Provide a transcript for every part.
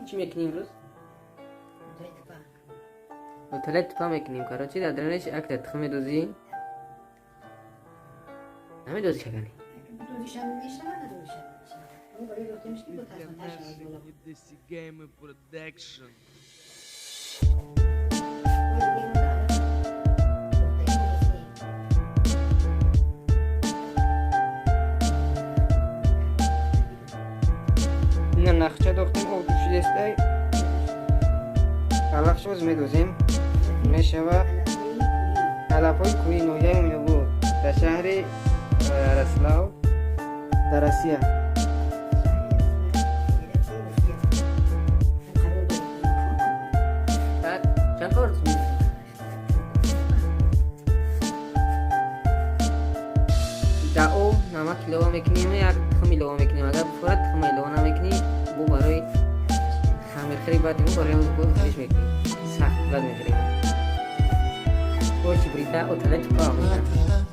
Чӣ мекунем имрӯз? Оталай тупа мекунем. Короче, дар дарунаш якта тухм медозӣ. Намедозӣ шакани? Для наших недосягаемый продакшн. Ина нахча дохтем, об ҷӯшидестай. Алафшо боз медозем. Мешава алафҳои кӯҳи ноҳияи Мӯминобод дар шаҳри Ярослав дар Россия. Так, чанд қовар медозӣ? Дар об намак илова мекунем, як тухм илова мекунем. Агар бихоҳад, тухм илова намекунӣ, бо барои хамирхӯри баъд мо барои хӯриш мекунем. Сахт бад мехӯрем. Оши брида оталай тупа мекунем.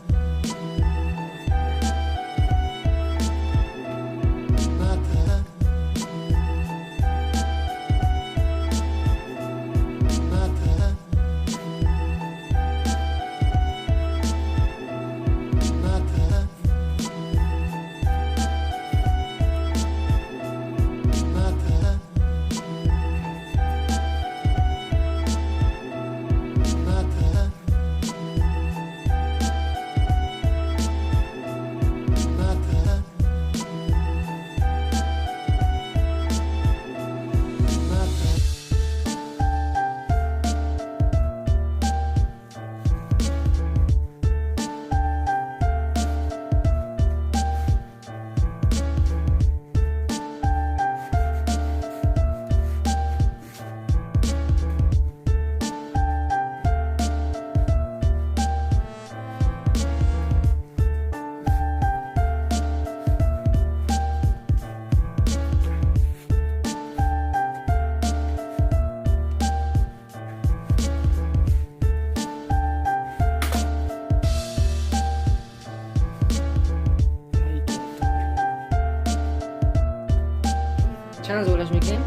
Чанд золаш мекунем?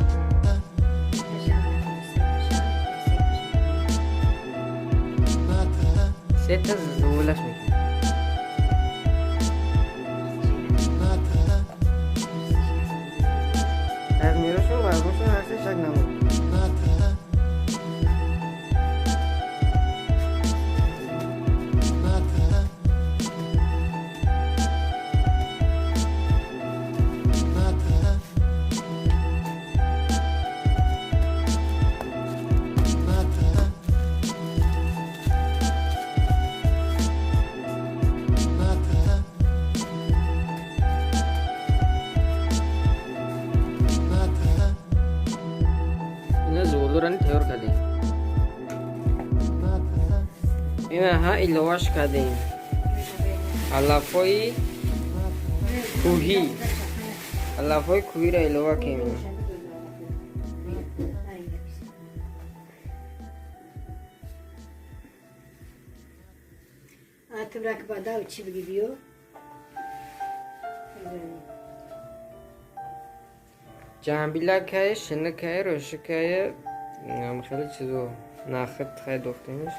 Сета золаш мекунем. Аз мерошон баргошон ҳар се шак намуд. Ина золдорани тайёр кардем. Инаҳа иловаш кардем. Алафҳои кӯҳӣ. Алафҳои кӯҳиро илова кардем. Атымрак бадав чӣ бигӣ биё? Ҷамбилакае, шинакае, рошикае, хеле чизо нахит хай дохтемш.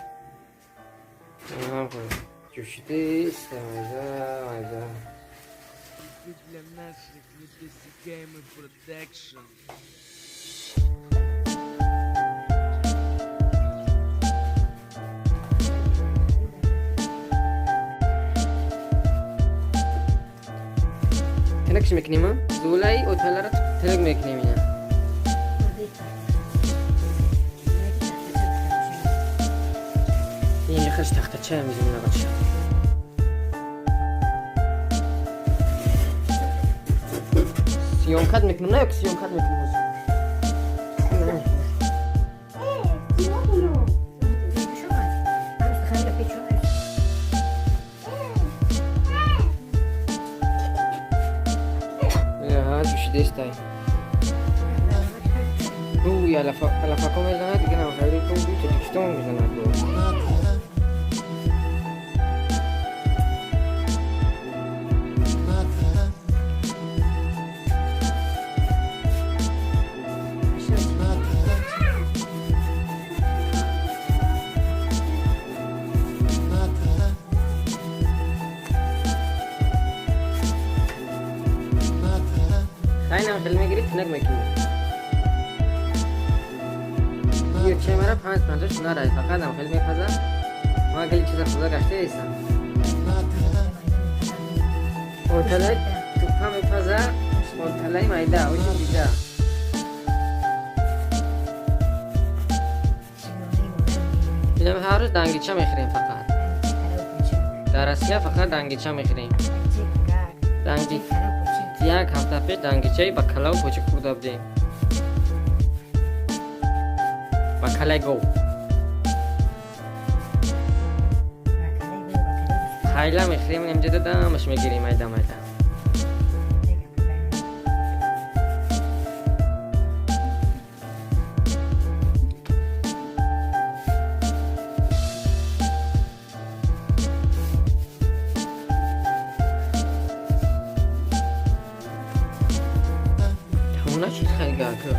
Ҷӯшидист, майза, майза. Для наших недосягаемый продакшн. Тинакш мекунем, зулаи оталаро тинак мекунем ина. Инҷа хаш тахтача мезанем бача. Съёмкат мекунем, на, съёмкат мекунем ҳозир. Ҷӯшидестай. Бӯи алафако мезанад, дига намахайри бӯи Тоҷикистон мезанад бо. Хайнам хеле мегирӣ, тинак мекунӣ. Ё чемера панҷ панҷош нарай, фақат ам хеле мепаза. Ма гали чиза худа гашта истам. Оталай тупа мепаза, оталай майда, оши дида. Инам ҳар рӯз дангича мехӯрем фақат. Дар Россия фақат дангича мехӯрем. Данги як ҳафта пеш дангичаи ба калаву почак хӯрда будем. Ба калаи гов. Хайла мехӯрем, инҷа дадамаш мегирем майда майда. Тамом нашуд хайга ку.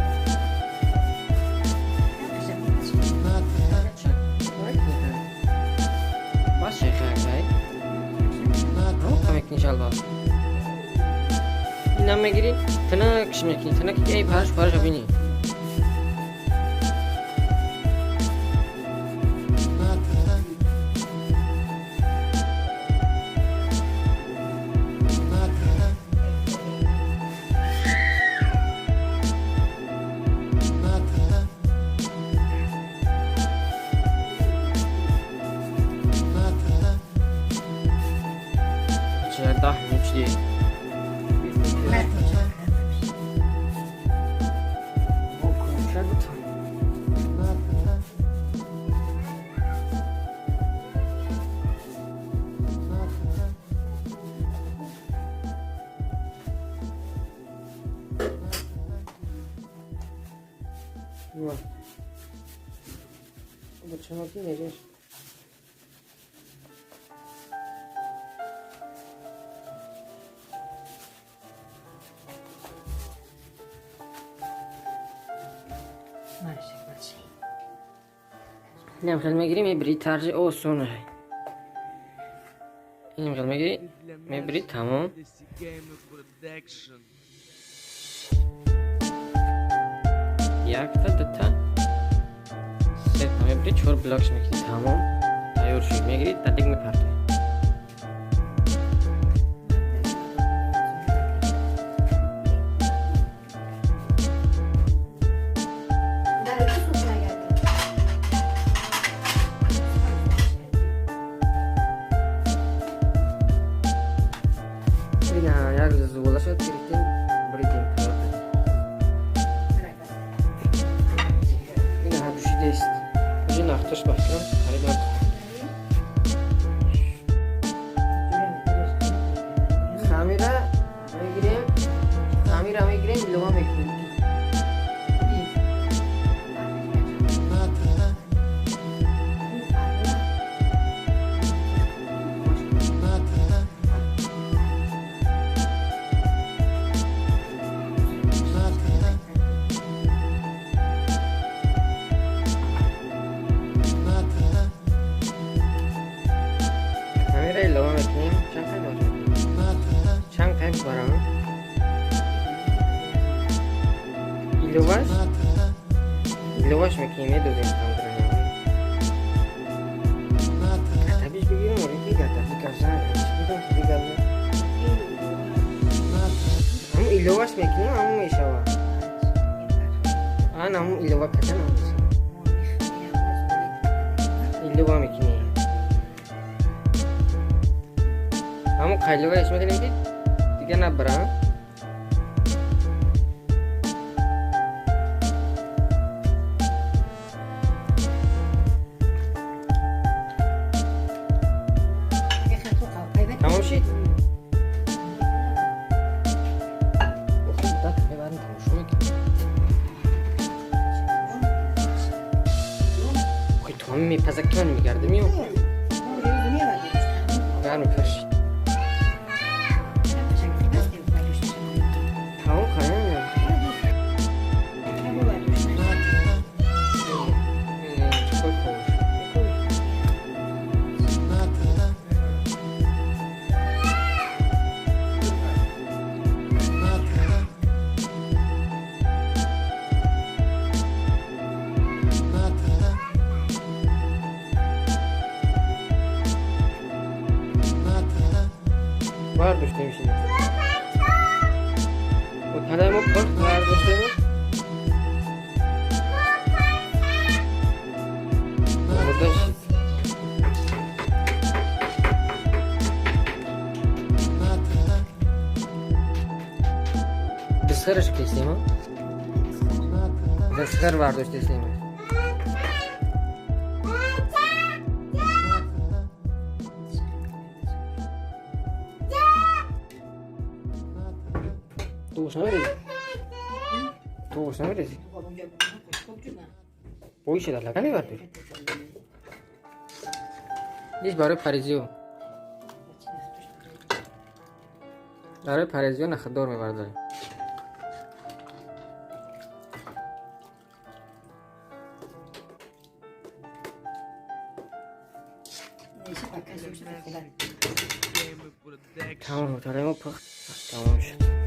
Бас шайхай. Мекунӣ шалвар. Инам мегирӣ, тинакш мекунӣ, тинак эй параш параша бинӣ. Чи 10 минут шуди. Бачамаки межеш. Инам хел мегирӣ, мебирӣ, тарзи осон. Инам хел мегирӣ, Для мебирӣ, наших тамом. недосягаемый продакшн. Якта, дута, сета мебирӣ, чор блокш мекунӣ, тамом. Тайёр шуд. Мегирӣ, дадик мепартоӣ. Ина як зуола шуд, гирифтем, буридем, тайёр кардем. Ина ҳа ҷӯшидааст. Уже нахтош бафикрам, қариб як хамира мегирем, хамира мегирем, илова мекунем. Хамира илова мекунем. Чанд қайб бошад? Чанд қайб барам? Иловаш? Иловаш мекунем, медозем хамира. Гатабиш бигирем, ки гатаби гапзан, гапзан, гапзан. Ҳамун иловаш мекунем, ҳамун мешавад. Ан ҳамун илова кардан ҳамун мешавад. Илова мекунем. Ҳамун қайловааш мекунем, ки дига набарам. Тамом шид? Хуб, так мебарем, тамошо мекунем. Охи, то ҳамин мепаза, ки ман мегардам ё? Гарми пуршид. Тамом хая. Чикор хош. Палаи мо пухт, бардоштем. Омода шид. Бисхараш кесем, бисхар бардоштесем. Туғш намерези? Туғш намерези? Боиша дар лаган мебардори? Иш барои паризиё. Барои паризиё нахаддор мебардорем. Gamer Тамом, талаи мо пухт, тамом шуд.